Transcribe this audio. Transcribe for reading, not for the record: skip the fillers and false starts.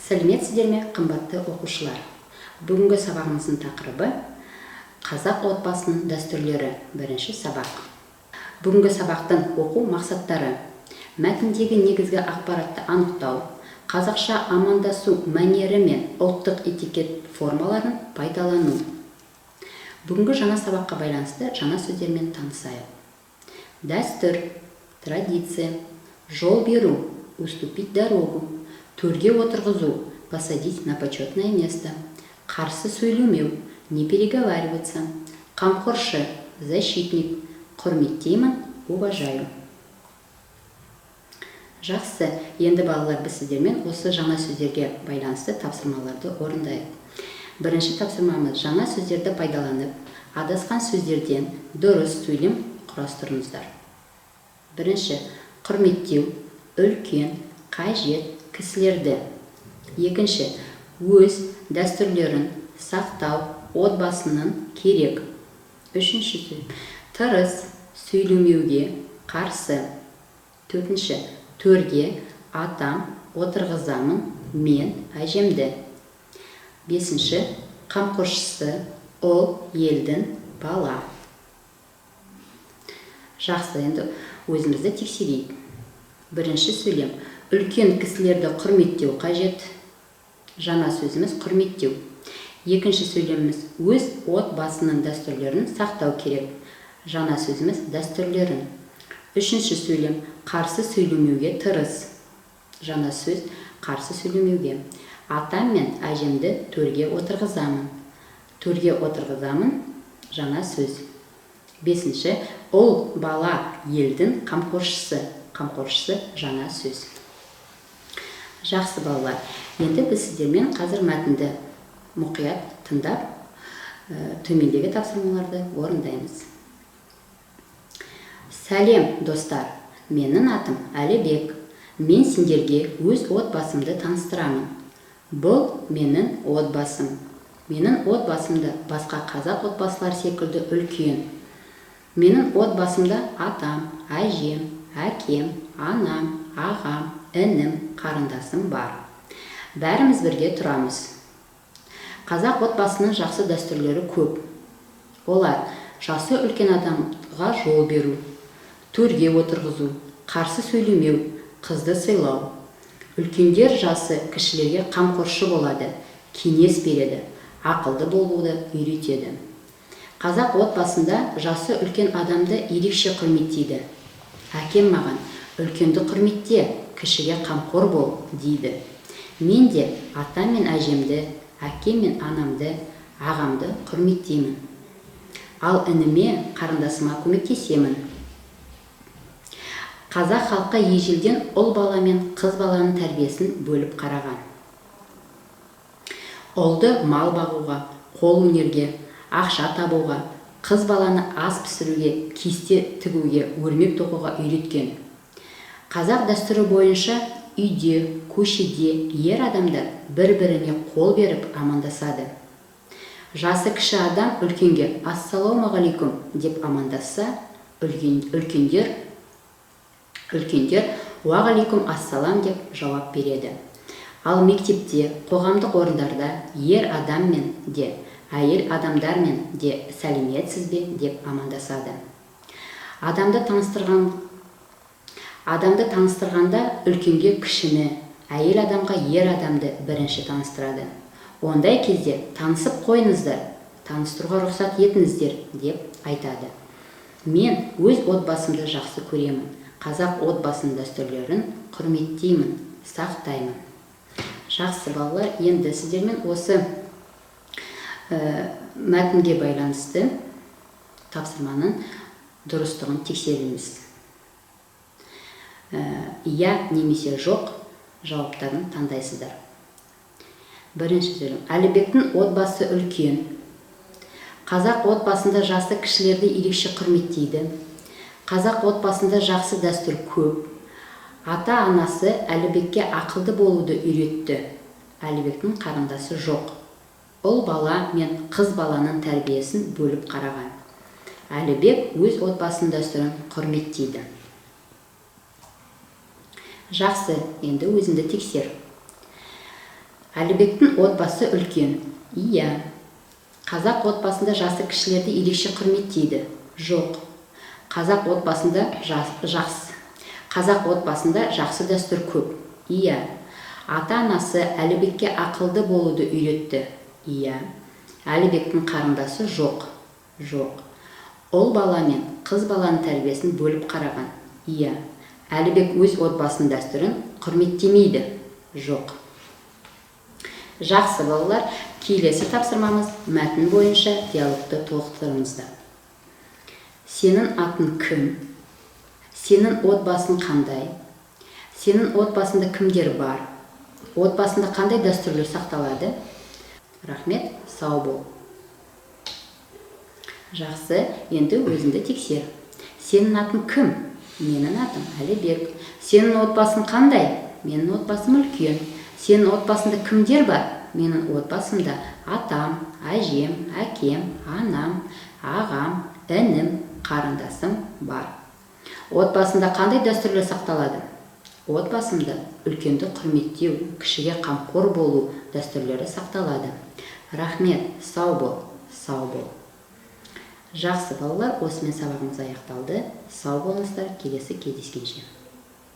Сәлеметсіздер ме, қымбатты оқушылар! Бүгінгі сабағымыздың тақырыбы: қазақ отбасының дәстүрлері, бірінші сабақ. Бүгінгі сабақтың оқу мақсаттары: мәтіндегі негізгі ақпаратты анықтау, қазақша амандасу мәнері мен ұлттық этикет формаларын пайдалану. Бүгінгі жаңа сабаққа байланысты жаңа сөздермен танысайық. Дәстүр – традиция, жол беру – уступить дорогу, төрге отырғызу – посадить на почетное место, қарсы сөйлемеу – не переговариваться, қамқоршы – защитник, құрметтеймін – уважаю. Жақсы, енді, балалар, біз сіздермен осы жаңа сөздерге байланысты тапсырмаларды орындайық. Бірінші тапсырмамыз: жаңа сөздерді пайдаланып, адасқан сөздерден дұрыс сөйлем құрастырыңыздар. Бірінші: құрметтеу, үлкен, қажет, кісілерді. Екінші: өз дәстүрлерін сақтау отбасының керек. Үшінші: тырыс, сөйлемеуге, қарсы. Төртінші: төрге атам отырғызамын мен әжемді. Бесінші: қамқоршысы, ұл, елдің, бала. Жақсы, енді өзімізді тексерейік. Бірінші сөйлем: үлкен кісілерді құрметтеу қажет. Жаңа сөзіміз – құрметтеу. Екінші сөйлеміміз: өз отбасының дәстүрлерін сақтау керек. Жаңа сөзіміз – дәстүрлерін. Үшінші сөйлем: қарсы сөйлемеуге тырыс. Жаңа сөз – қарсы сөйлемеуге. Атам мен әжемді төрге отырғызамын. Төрге отырғызамын – жаңа сөз. Бесінші: ұл бала елдің қамқоршысы. Қамқоршысы – жаңа сөз. Жақсы, балалар, енді біз сіздермен қазір мәтінді мұқият тыңдап, төмендегі тапсырмаларды орындаймыз. Сәлем, достар! Менің атым Әлібек. Мен сендерге өз отбасымды таныстырамын. Бұл менің отбасым. Менің отбасым да басқа қазақ отбасылар секілді үлкен. Менің отбасымда атам, әжем, әкем, анам, ағам, інім, қарындасым бар. Бәріміз бірге тұрамыз. Қазақ отбасының жақсы дәстүрлері көп. Олар: жасы үлкен адамға жол беру, төрге отырғызу, қарсы сөйлемеу, қызды сыйлау. Үлкендер жасы кішілерге қамқоршы болады, кеңес береді, ақылды болуды үйретеді. Қазақ отбасында жасы үлкен адамды ерекше құрметтейді. Әкем маған: «Үлкенді құрметте, кішіге қамқор бол», – дейді. Мен де атам мен әжемді, әкем мен анамды, ағамды құрметтеймін. Ал ініме, қарындасыма көмектесемін. Қазақ халқы ежелден ұл бала мен қыз баланың тәрбиесін бөліп қараған. Ұлды мал бағуға, қол өнерге, ақша табуға, қыз баланы ас пісіруге, кесте тігуге, өрмек тоқуға үйреткен. Қазақ дәстүрі бойынша үйде, көшеде ер адамдар бір-біріне қол беріп амандасады. Жасы кіші адам үлкенге «Ассалаумағалейкум» деп амандасса, үлкендер «Уағалейкум ассалам» деп жауап береді. Ал мектепте, қоғамдық орындарда ер адаммен де, әйел адамдармен де «Сәлеметсіз бе» деп амандасады. Адамды таныстырғанда үлкенге кішіні, әйел адамға ер адамды бірінші таныстырады. Ондай кезде «Танысып қойыңыздар», «Таныстыруға рұқсат етіңіздер» деп айтады. Мен өз отбасымды жақсы көремін. Қазақ отбасының дәстүрлерін құрметтеймін, сақтаймын. Жақсы, балалар, енді сіздермен осы мәтінге байланысты тапсырманың дұрыстығын тексереміз. Иә немесе жоқ жауаптарын таңдайсыздар. Бірінші сөйлем: Әлібектің отбасы үлкен. Қазақ отбасында жасы кішілерді ерекше құрметтейді. Қазақ отбасында жақсы дәстүр көп. Ата анасы Әлібекке ақылды болуды үйретті. Әлібектің қарындасы жоқ. Ұл бала мен қыз баланың тәрбиесін бөліп қараған. Әлібек өз отбасының дәстүрін құрметтейді. Жақсы, енді өзіңді тексер. Әлібектің отбасы үлкен. Иә. Қазақ отбасында жасы кішілерді ерекше құрметтейді. Жоқ. Қазақ отбасында жақсы. Қазақ отбасында жақсы дәстүр көп. Иә. Ата-анасы Әлібекке ақылды болуды үйретті. Иә. Әлібектің қарындасы жоқ. Жоқ. Ұл бала мен қыз баланың тәрбиесін бөліп қараған. Иә. Әлібек өз отбасының дәстүрін құрметтемейді. Жоқ. Жақсы, балалар, келесі тапсырмамыз: мәтін бойынша диалогты толықтырыңыздар. Сенің атың кім? Сенің отбасың қандай? Сенің отбасында кімдер бар? Отбасында қандай дәстүрлер сақталады? Рахмет, сау бол. Жақсы, енді өзіңді тексер. Сенің атың кім? Менің атым Әлібек. Сенің отбасың қандай? Менің отбасым үлкен. Сенің отбасында кімдер бар? Менің отбасымда атам, әжем, әкем, анам, ағам, інім, қарындасым бар. Отбасында қандай дәстүрлер сақталады? Отбасымда үлкенді құрметтеу, кішіге қамқор болу дәстүрлері сақталады. Рахмет, сау бол. Сау бол. Жақсы, балалар, осымен сабағымыз аяқталды. Сау болыңыздар, келесі кездескенше.